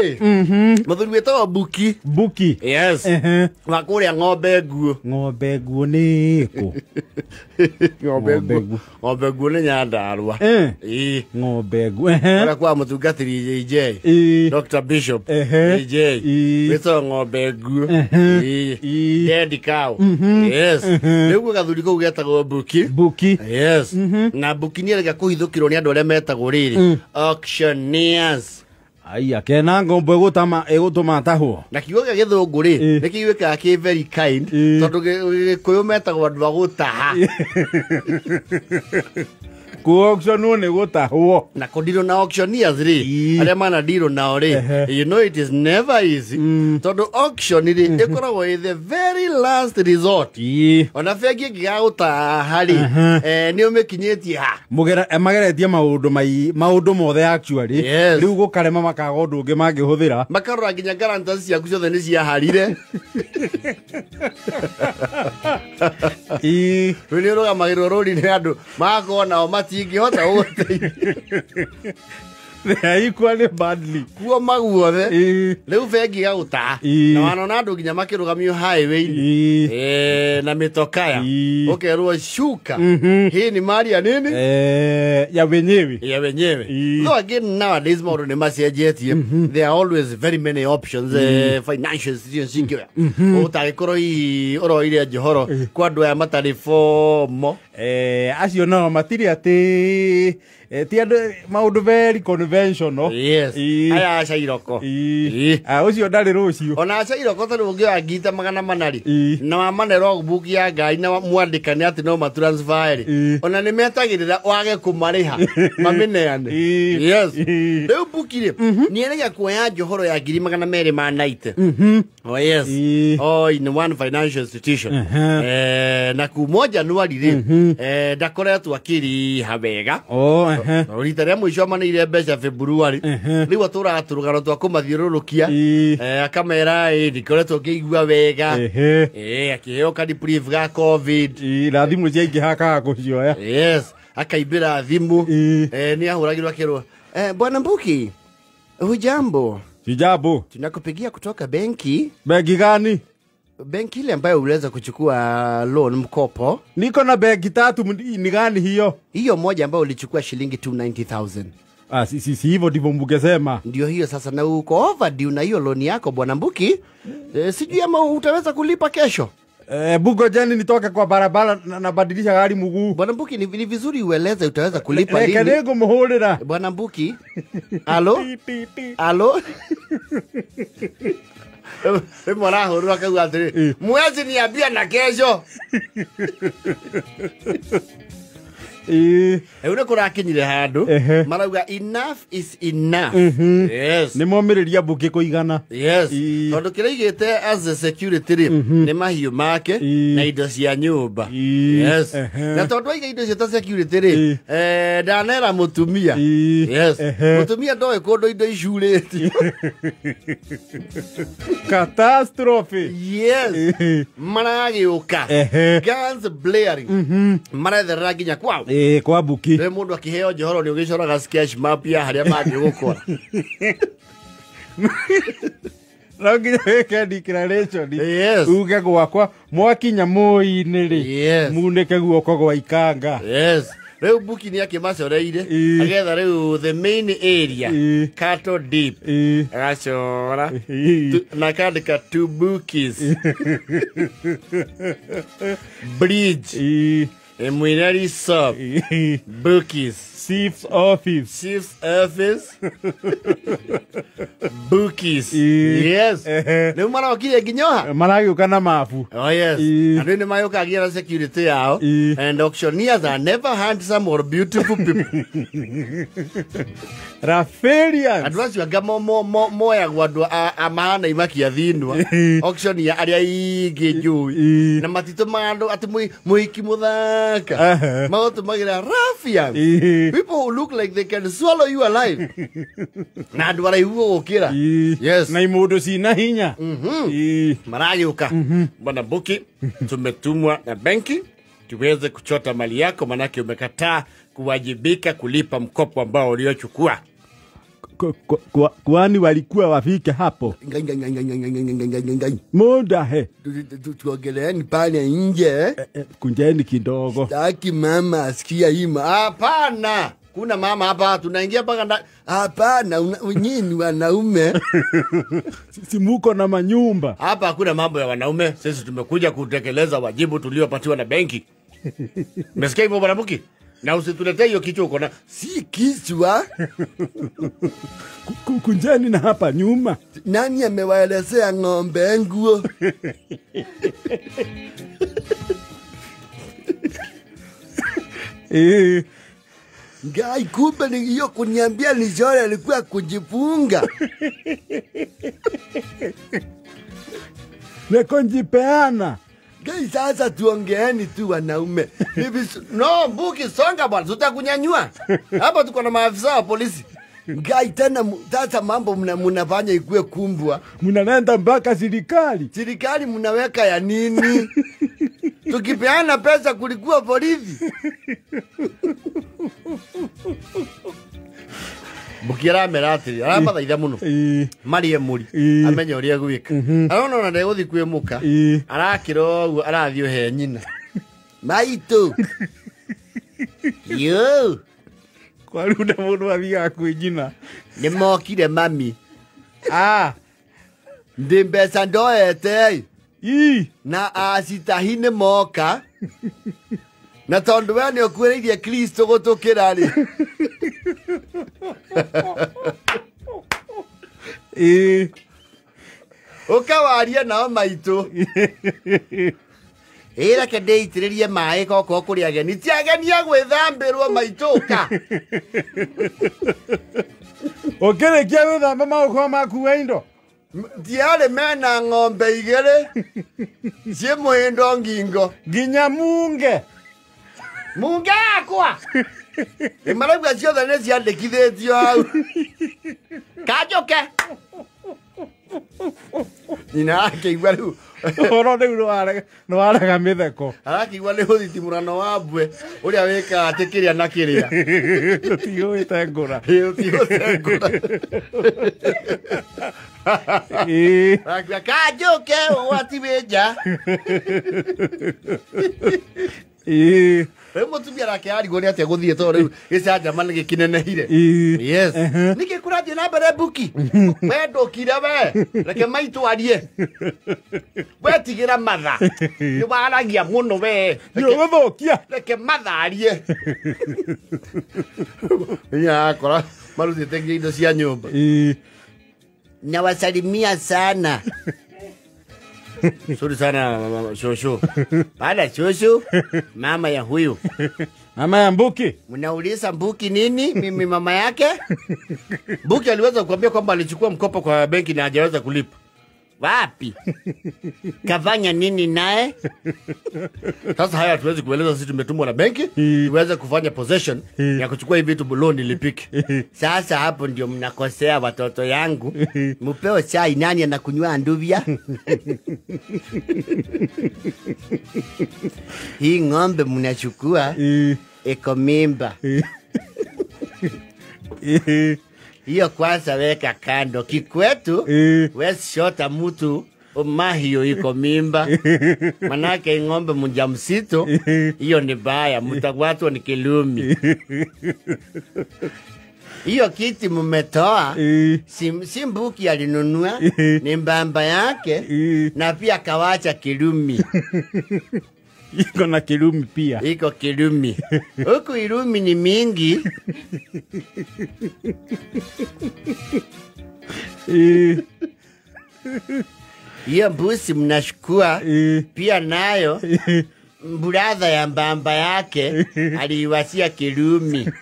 Rĩ mũthuri wĩtagwo Buki. Buki. Yes. Wa kũrĩa Ng'ombe Nguo. Ng'ombe Nguo nĩ kũ? Ng'ombe Nguo. Ng'ombe Nguo nĩ Nyandarua. Ĩĩ. Ng'ombe Nguo. Ũrĩa kwa mũtungatĩri JJ. Dr. Bishop. JJ. Wĩtagwo Ng'ombe Nguo. Ĩĩ. Dead cow. Yes. Rĩu gwĩ gathuri kau getagwo Buki. Buki. Yes. Na Buki nĩ arega kũhithũkĩrwo nĩ andũ arĩa metagwo rĩrĩ auctioneers. Aya kena ngombo ĩgũtũma atahwo. Na kiugo gĩa gĩthũngũ rĩ nĩ kĩiguĩkaga kĩ very kind tondũ Gĩkũyũ metagwo andũ a gũtaha. Ku auctionwo nĩ gũtahwo. Na kũndirwo na auctioneers rĩ arĩa manandirwo nao rĩ, you know it is never easy tondũ auction rĩ ĩkoragwo ĩ the very last resort. Ona bengi ĩngĩgagũtaha rĩ nĩ ũmĩkinyĩtie ha. Mageretie maũndũ mothe actually. Rĩu gũkarema makaga ũndũ ũngĩ mangĩhũthĩra. Makarora nginya guarantors ciaku ciothe nĩ ciaharire. Rĩu nĩ ũrũgamagĩrĩrwo rũri nĩ andũ magakorwo nao matingĩhota gũgũteithia. They are equally badly. Kuo maguothe. Rĩu bengi ĩgagũtaha. Na wanona andũ nginya makĩrũgamio highway-inĩ. Na mĩtokaya. Ũkerwo shuka. Hii ni mali ya nini? Ya wenyewe. Ya wenyewe. Though again nowadays maũndũ nĩ macenjetie. There are always very many options, financial institutions ingĩoya. Ũtangĩkorwo hihi ũroire njohoro kwa andũ aya matarĩ formal. Acio nao matirĩ atĩ ti andũ maũndũ very conventional. Yes. Aya acairoko. Ũcio ndarĩ rũciũ. Ona acairoko tondũ ũngĩoya ngita 400 rĩ na wamane logbook ya ngari na mwandĩkane atĩ no matransfer rĩ, ona nĩ metagĩrĩra wage kũmarĩha mamĩneane. Yes. Rĩu Buki rĩ nĩ erega kuoya njohoro ya 290,000. Oh yes. Oh, in one financial institution. Na kuma January rĩ ndakoretwo akĩrĩha wega. Rita rĩa mũico amaneire mbeca February. Rĩu atũraga tũrũgano twa kũmathiũrũrũkia. Akamera ĩ ndikoretwo ngĩigua wega. Akĩheo ka reprieve ga COVID. Na thimũ ciaingĩha akaga kũcioya. Yes. Akaimbĩra thimũ. Nĩ ahũragĩrwo akĩrwo, Bwana Mbuki, hujambo? Sijambo. Tunakupigia kutoka benki. Benki gani? Benki ile ambayo uliweza kuchukua loan, mkopo. Niko na benki tatu, ni gani hiyo? Hiyo moja ambayo ulichukua shilingi 290,000. Si hivyo ndivyo mngesema. Ndio hiyo sasa, na uko overdue na hiyo loan yako Bwana Mbuki. Sijui ama utaweza kulipa kesho. Bugo jani nitoke kwa barabara na badilisha gari mguu. Bwana Mbuki, ni vizuri ueleze utaweza kulipa lini. Kadego muhurira. Bwana Mbuki. Alo? Alo? Rĩmwe arahũrwo akauga atĩrĩ, mwezi niambia na kesho. Rĩu nĩ kũrakinyire handũ marauga enough is enough. Yes. Nĩ momĩrĩria Buki kũigana. Yes. Tondũ kĩrĩa aigĩte as a security rĩ nĩ mahiũ make na indo cia nyũmba. Yes. Na tondũ aiga indo icio ta security rĩ, ndanera mũtumia. Yes. Mũtumia ndoĩ kũndũ indo icurĩtio. Catastrophe. Yes. Maragĩũka. Guns blaring. Maretherera nginya kwao. Kwa Buki. Rĩu mũndũ akĩheo njohoro nĩ ũgĩcoraga sketch map ya harĩa mangĩgũkora. No nginya wĩke declaration. Yes. Uge gwakwa mwakinya mũi-inĩ rĩ. Yes. Munĩke guoko gwa ikanga. Yes. Rĩu Buki nĩ akĩmacoreire agetha rĩu the main area cattle deep agacora na akandĩka two bookies bridge Mwinari sub bookies Chief's office. Chief's office. Bookies. Yes. Rĩu marokire nginyoha. Maragĩũka na mabu. Oh yes. Andũ nĩ magĩũkagia na security yao. And auctioneers are never handsome or beautiful people. Rafarians. Andũ acio anga moyagwo andũ a mahana imakia thinwa. Auctioneer arĩa aingĩ njũĩ. Na matitũmaga andũ atĩ mũhiki mũthaka. Magũtũmagĩra ruffians. People who look like they can swallow you alive. Na andũ araihu gũgũkĩra. Yes. Na imũndũ cina hinya. Maragĩũka. Bwana Buki, tumetumwa na benki tuweze kuchota mali yako, manake umekataa kuwajibika kulipa mkopo ambao uliochukua. Kwani walikuwa wafike hapo? Ngai ngai ngai ngai ngai ngai ngai ngai ngai. Muda he. Tuongeleeni pale nje. Kunjeni kidogo. Sitaki mama asikia hii. Hapana. Kuna mama hapa, tunaingia mpaka ndani. Hapana, nyinyi wanaume. Sisi muko na manyumba. Hapa hakuna mambo ya wanaume. Sisi tumekuja kutekeleza wajibu tuliopatiwa na benki. Umesikia hivyo bwana Mbuki? Na usituletee hiyo kichwa uko na si kichwa. Kunjeni na hapa nyuma. Nani amewaelezea ng'ombe nguo? Ngai, kumbe ni hiyo kuniambia ni jore alikuwa kujifunga. Nekonjipeana. Ngai, sasa tuongeeni tu wanaume. No, Mbuki, songa bwana, tutakunyanyua. Hapa tuko na maafisa wa polisi. Ngai, tena sasa mambo mnafanya ikuwe kumbwa. Mnalenda mpaka serikali. Serikali mnaweka ya nini? Tukipeana pesa kulikuwa polisi. Mbuki aramera atĩrĩ, aramathaitha mũno marie mũri amenye ũrĩa gwĩka. Arona ona ndegũthiĩ kwĩ mũka, arakĩra ũguo arathiĩ ũhe nyina. Maitũ. Yo. Kwa runda mũndũ athiaga kwĩ nyina. Nĩmokire mami. Ndĩ mbeca ndoete. Na acitahi nĩmoka. Na tondũ we nĩ ũkuĩrĩirie Kristo gũtũkĩra rĩ. Ũkawaria nao maitũ. Reke ndĩitĩrĩrie maĩ kokorwo kũrĩ ageni. Ti ageni a gwĩthambĩrwo maitũ ũka. Ũkĩrĩkia gwĩthamba magũkorwo makuua indo. Tiarĩ mena ng'ombe igĩrĩ ciĩ mũhĩndo ngingo. Nginya munge. Munge yakwa. Marauga ciothe nĩ ciandĩkithĩtio hau. Kanjũke. Nyina akĩigua rĩu. Ũhoro rĩu nĩwarega mĩtheko. Arakĩigua nĩ ũthitimũrano wa mbwe ũrĩa wĩkaga atĩ kĩrĩa na kĩrĩa. Tũtigũgĩtengũra. Tũtigũgĩtengũra. Arakiuga kanjũke ũgwati wĩ nja. Rĩu mũtumia nake arigwo nĩ atĩa gũthiĩ tondũ rĩu gĩcanjama nĩ gĩkĩnenehire. Yes. Nĩkĩ kũrathiĩ na mbere Mbuki? We ndũkire we. Reke maitũ arie. We tigĩra matha. Nĩ waragia mũno we. Nĩũgũthũkia. Reke matha arie. Hinya akora marutĩte nginya indo cia nyũmba. Nawasalimia sana. Sorry sana shosho. Baada shosho, mama ya huyu. Mama ya Mbuki. Mnauliza Mbuki nini? Mimi mama yake? Mbuki aliweza kuambia kwamba alichukua mkopo kwa benki na hajaweza kulipa. Wapi? Kafanya nini naye? Sasa haya hatuwezi kueleza, sisi tumetumwa na benki tuweze kufanya possession ya kuchukua hivi vitu loan ilipike. Sasa hapo ndio mnakosea watoto yangu. Mupeo chai, nani anakunywa nduvya? Hii ng'ombe mnachukua iko mimba. Hiyo kwanza weka kando. Kikwetu wesi shota mtu mahio iko mimba. Manake ng'ombe mjamzito hiyo ni baya, mtakwatwa ni kilumi. Hiyo kiti mmetoa si Mbuki alinunua, ni mbamba yake na pia kawacha kilumi. Iko na kilumi pia. Iko kilumi. Huku ilumi ni mingi. Hiyo mbuzi mnashukua pia nayo mburadha ya mbamba yake aliiwasia kilumi.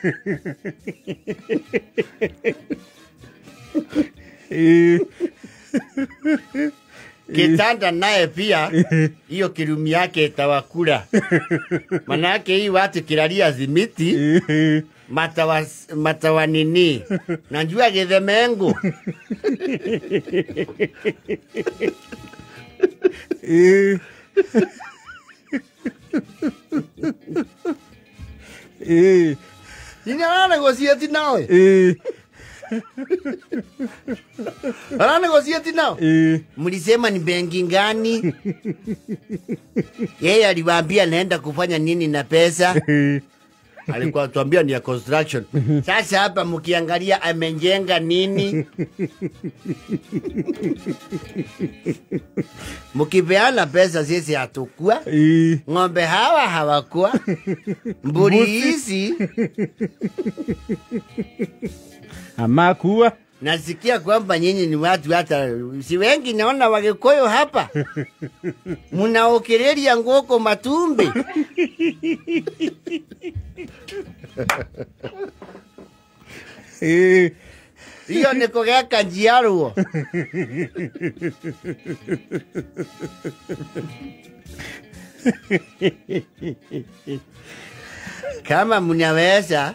Kitanda naye pia hiyo kilumi yake itawakula. Manake hii watu kilalia zimiti matawa nini. Najua gethemengu. Nina negotiate nawe. Ana negotiate nao. Ĩĩ. Mlisema ni benki ngani? Yeye aliwaambia naenda kufanya nini na pesa? Ĩĩ. Alikuwa tuambia ni ya construction. Sasa hapa mkiangalia amejenga nini? Mkipeana pesa sisi hatukua. Ĩĩ. Ng'ombe hawa hawakuwa. Mburi hizi Amakua. Nasikia kwamba nyinyi ni watu hata si wengi, naona Wagikuyu hapa munaokereria ngoko matumbi. Ĩĩ. Hiyo ni kugeka njiarwo. Kama mnaweza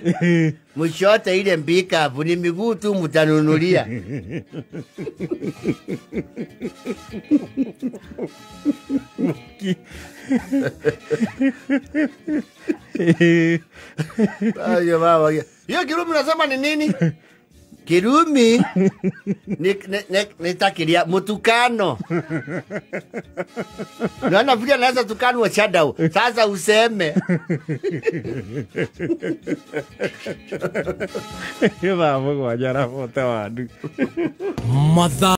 mshote ile mbikavu, ni miguu tu mtanunulia. Ĩĩ. Ayo baba. Hiyo Kirumi nasema ni nini? Kirumi ni takiria mutukano. Naona vile anaweza tukanwa shadow. Sasa useme. Thaa mũgwanja na 41. Mathaa.